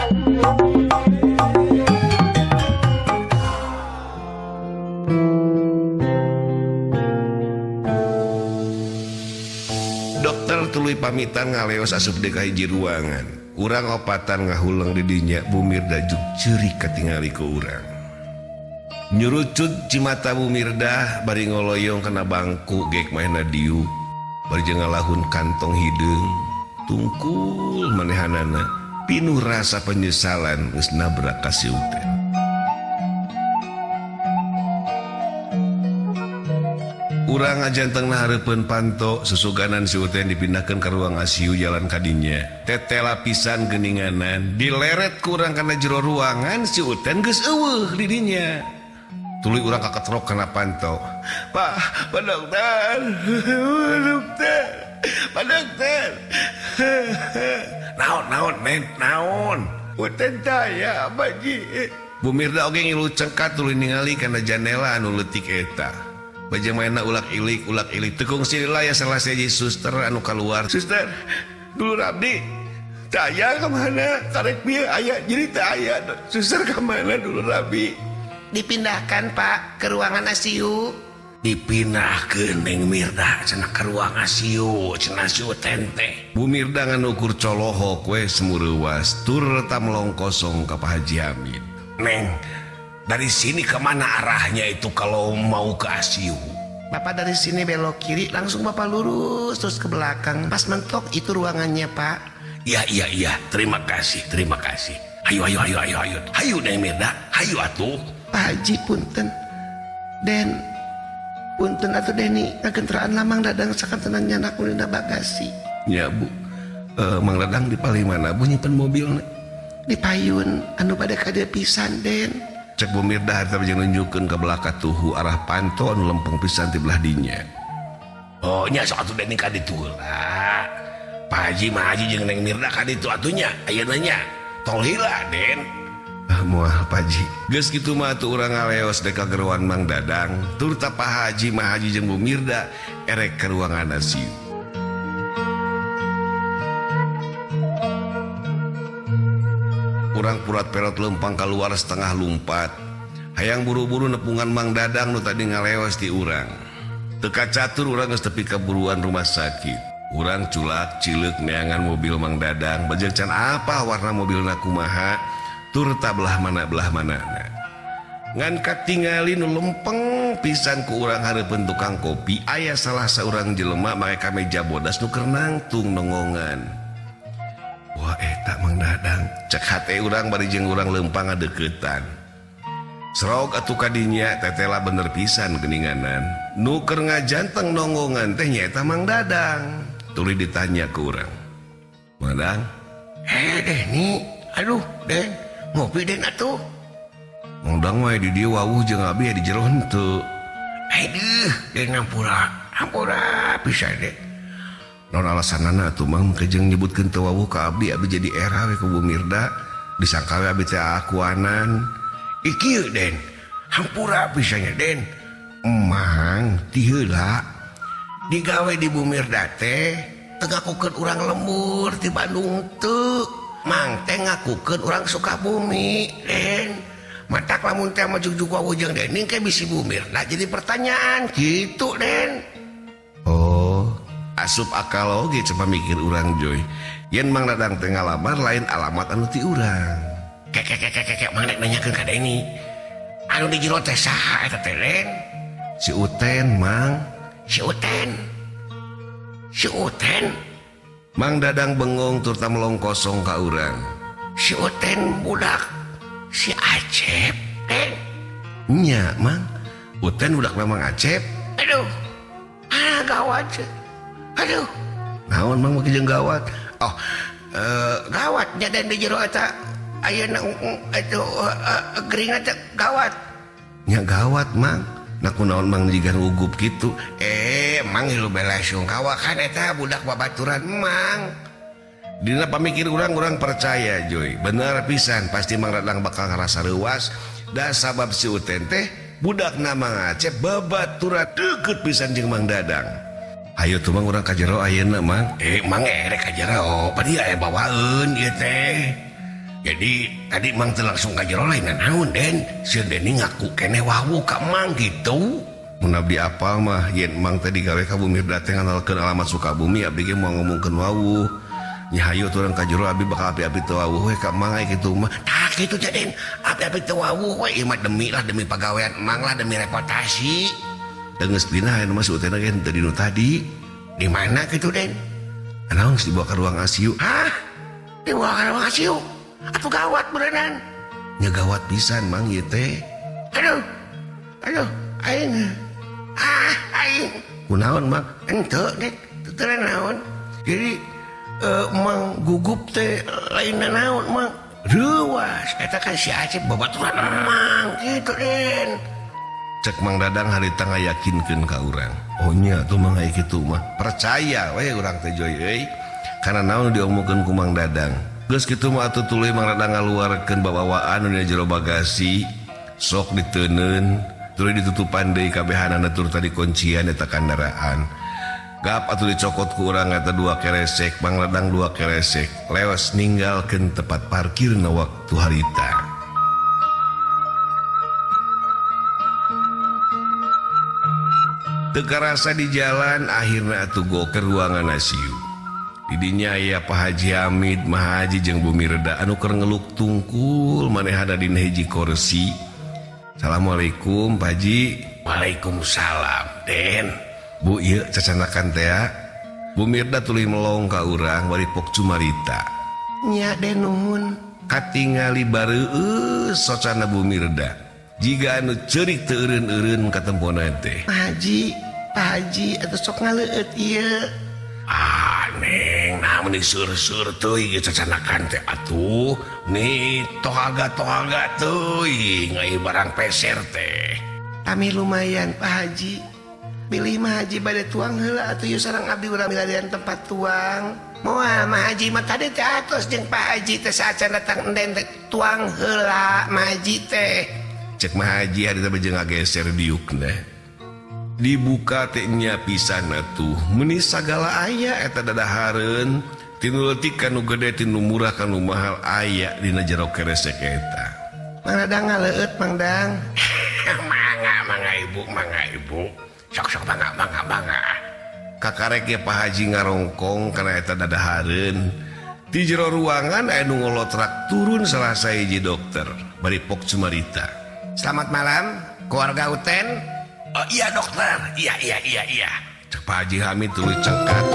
Dokter tuluy pamitan ngaleos asup deui ka hiji ruangan. Urang opatan ngahuleng di dinya Bu Mirda juk ceurik katingali ku urang. Nyurucut cimata Bu Mirda bari ngoloyong kana bangku gek maena diuk. Bari jeung ngalahun kantong hideung tungkul manehanana pinuh rasa penyesalan geus nabrak ka si Uten. Urang ngajantengna hareupeun panto susuganan si Uten dipindahkeun ka ruang ICU jalan kadinya. Tetela pisan geuninganan dileret ku urang kana jero ruangan si Uten geus eueuh di dinya. Tuluy urang kaketrok kana panto. Pak, Pak dokter, Pak dokter, Pak dokter. Naon, naon, men, naon? Uten taya, Pak Ji. Bu Mirda oge ngilu cengkat tuluy ningali kana janela anu leutik eta. Bajang maena ulak ilik, ulak ilik. Tekung silila ya salah seji suster anu keluar. Suster, dulu abdi taya kemana? Karek bieu aya jadi taya. Suster kemana dulu abdi? Dipindahkan Pak ke ruangan ICU. Dipindahkeun Neng Mirda cenah ke ruang ICU, cenah si Uten teh. Bu Mirda ngan ukur colohok we semureuwas tur melong kosong ka Pak Haji Hamid. Neng, dari sini kemana arahnya itu kalau mau ke ICU? Bapak dari sini belok kiri, langsung Bapak lurus terus ke belakang. Pas mentok itu ruangannya, Pak. Iya, iya, iya. Terima kasih, terima kasih. Ayo, ayo, ayo, ayo, ayo. Hayu, Neng Mirda. Hayu atuh. Pak Haji punten. Den, punten atuh Deni, ngagenteraan lah Mang Dadang sakantenan nyanak dina bagasi. Ya, Bu. Mang Dadang di paling mana Bu nyimpen mobilna? Di payun anu bade ka dieu pisan, Den. Cek Bu Mirda harta jeung nunjukkeun ka belaka tuhu arah panto anu lempeng pisan ti belah dinya. Oh nya sok atuh Deni ka ditu heula. Pak Haji Mah Haji jeung Neng Mirda ka ditu atuh nya ayeuna nya. Tong lila Den. Ah moal Pak Haji. Geus kitu mah atuh urang ngaleos dek ka geroan Mang Dadang. Turta Pak Haji Mah Haji jeung Bu Mirda erek ka ruangan ICU. Urang purat perot lempang keluar setengah lumpat. Hayang buru-buru nepungan Mang Dadang nu tadi ngaleos ti urang. Teu kacatur urang geus tepi ka buruan rumah sakit. Urang culak cileuk neangan mobil Mang Dadang, bejeng can apa warna mobilna kumaha, turta belah mana belah manana. Ngan katingali nu lempeng pisan ku urang hareupeun tukang kopi, aya salah saurang jelema make kameja bodas nu keur nangtung nongongan. Wah eta Mang Dadang, cek hate urang bari jeung urang leumpang ngadeukeutan. Serok atuh kadinya tetela bener pisan geuninganan. Nu keur ngajanteng nonggongan teh nyaeta Mang Dadang. Tuluy ditanya ku urang. Mang Dadang, Deni, aduh Den, ngopi Den atuh. Mang Dadang wae di dieu wawuh jeung abi di jero henteu. Aduh, Den ampura, ampura pisan Den. Naon alasanana atuh Mang ke jeung nyebutkeun teu wawuh ka abdi, abdi jadi era we ku Bu Mirda. Disangka we abdi teh akuanan. Ikieu Den, hampura pisannya Den. Emang ti heula digawe di Bu Mirda teh teu ngakukeun urang lembur ti Bandung teu. Mang teh ngakukeun urang Sukabumi Den. Matak lamun teh mah jugjug wawuh jeung Deni ke bisi Bu Mirda jadi pertanyaan kitu Den. Oh, asup akal oge coba mikir urang Joy. Yen Mang Dadang teh ngalamar lain alamat anu ti urang. Kek kek kek kek Mang rek nanyakeun ka Deni. Anu di jero teh saha eta teh Den? Si Uten, Mang. Si Uten. Si Uten. Mang Dadang bengong turta melong kosong ka urang. Si Uten budak si Acep, Den. Nya, Mang. Uten budak Mang Acep. Aduh. Ah, gawat. Aduh. Naon Mang make jeung gawat? Oh, gawat nya Den di jero eta ayeuna itu gering teh gawat. Nya gawat, Mang. Nah kunaon Mang jiga ngugup kitu? Mang lu bela sungkawa kan eta budak babaturan Mang. Dina pamikir urang-urang percaya Joy. Bener pisan pasti Mang Dadang bakal ngarasa reuas da sabab si Uten teh budakna Mang Acep babaturan deukeut pisan jeung Mang Dadang. Hayu tuh Mang urang ka jero ayeuna Mang. Mang erek ka jero, pa dia aya bawaeun ieu teh. Jadi tadi Mang teh langsung ka jero lain naon Den? Sieun Deni ngaku keneh wawuh ka Mang gitu. Mun abdi apal mah yen Mang teh digawe ka Bumi Mirda teh ngandalkeun alamat Sukabumi abdi ge moal ngomongkeun wawuh. Nya hayu urang ka jero abdi bakal api-api teu wawuh we ka Mang aya kitu mah. Tah kitu teh Den, api-api teu wawuh we ieu mah demi lah demi pagawean Mang lah demi reputasi. Da geus dina aya nu masuk teh ge teu dinu tadi. Di mana kitu Den? Naon geus dibawa ka ruang ICU? Hah? Dibawa ka ruang ICU? Atuh gawat beneran. Nya gawat pisan Mang ieu teh. Aduh. Aduh, aing. Ah, aing. Kunaon Mang? Henteu, Dek. Teu naon. Jadi Mang gugup teh lain naon Mang. Reuwas eta kan si Acep babaturan Mang kitu Den. Cek Mang Dadang harita ngayakinkeun ka urang. Oh nya atuh Mang aya kitu mah. Percaya we urang teh Joy euy. Karena naon diomongkeun ku Mang Dadang. Geus kitu mah atuh tuluy Mang Dadang ngaluarkeun babawaan nu dina jero bagasi, sok diteuneun, tuluy ditutupan deui kabehanana tur tadi kuncian eta kandaraan. Gap atuh dicokot ku urang eta dua keresek, Mang Dadang dua keresek, lewas ninggalkeun tempat parkirna waktu harita. Teu karasa di jalan akhirna atuh go ke ruangan ICU. Didinya aya Pak Haji Hamid, Mahaji jeung Bu Mirda anu keur ngeluk tungkul manehana dina hiji kursi. Assalamualaikum Pak Haji. Waalaikumsalam Den. Bu ieu cacanakan teh. Bu Mirda tuluy melong ka urang bari pok cumarita. Nya Den nuhun. Katingali bareueus socana Bu Mirda. Jiga anu ceurik teu eureun-eureun katempona teh. Pak Haji, Pak Haji atuh sok ngaleueut ieu. Ah Neng, nah meni seur-seur teuing ieu cacanakan teh atuh. Nih tohaga-tohaga teuing ai barang peser teh. Kami lumayan Pak Haji. Bilih Mah Haji bade tuang heula atuh ieu sareng abdi urang milarian tempat tuang. Moal Mah Haji mah tadi teh atos jeung Pak Haji teh saacan datang enden teh tuang heula Mah Haji teh. Cek Mah Haji hari teh jeung ngageser diukna. Dibuka teh nya pisan atuh meuni sagala aya eta dadahareun tinu leutik kanu gede tinu murah kanu mahal aya dina jero keresek eta. Mang Dadang ngaleueut Mang Dang. Mangga mangga ibu mangga ibu. Sok-sok mangga mangga mangga. Kakarek ge Pak Haji ngarongkong kana eta dadahareun. Di jero ruangan aya nu ngolotrak turun salah sahiji dokter bari pok cumarita. Selamat malam keluarga Uten. Oh iya dokter, iya iya iya iya. Cek Pak Haji Hamid tuluy cengkat.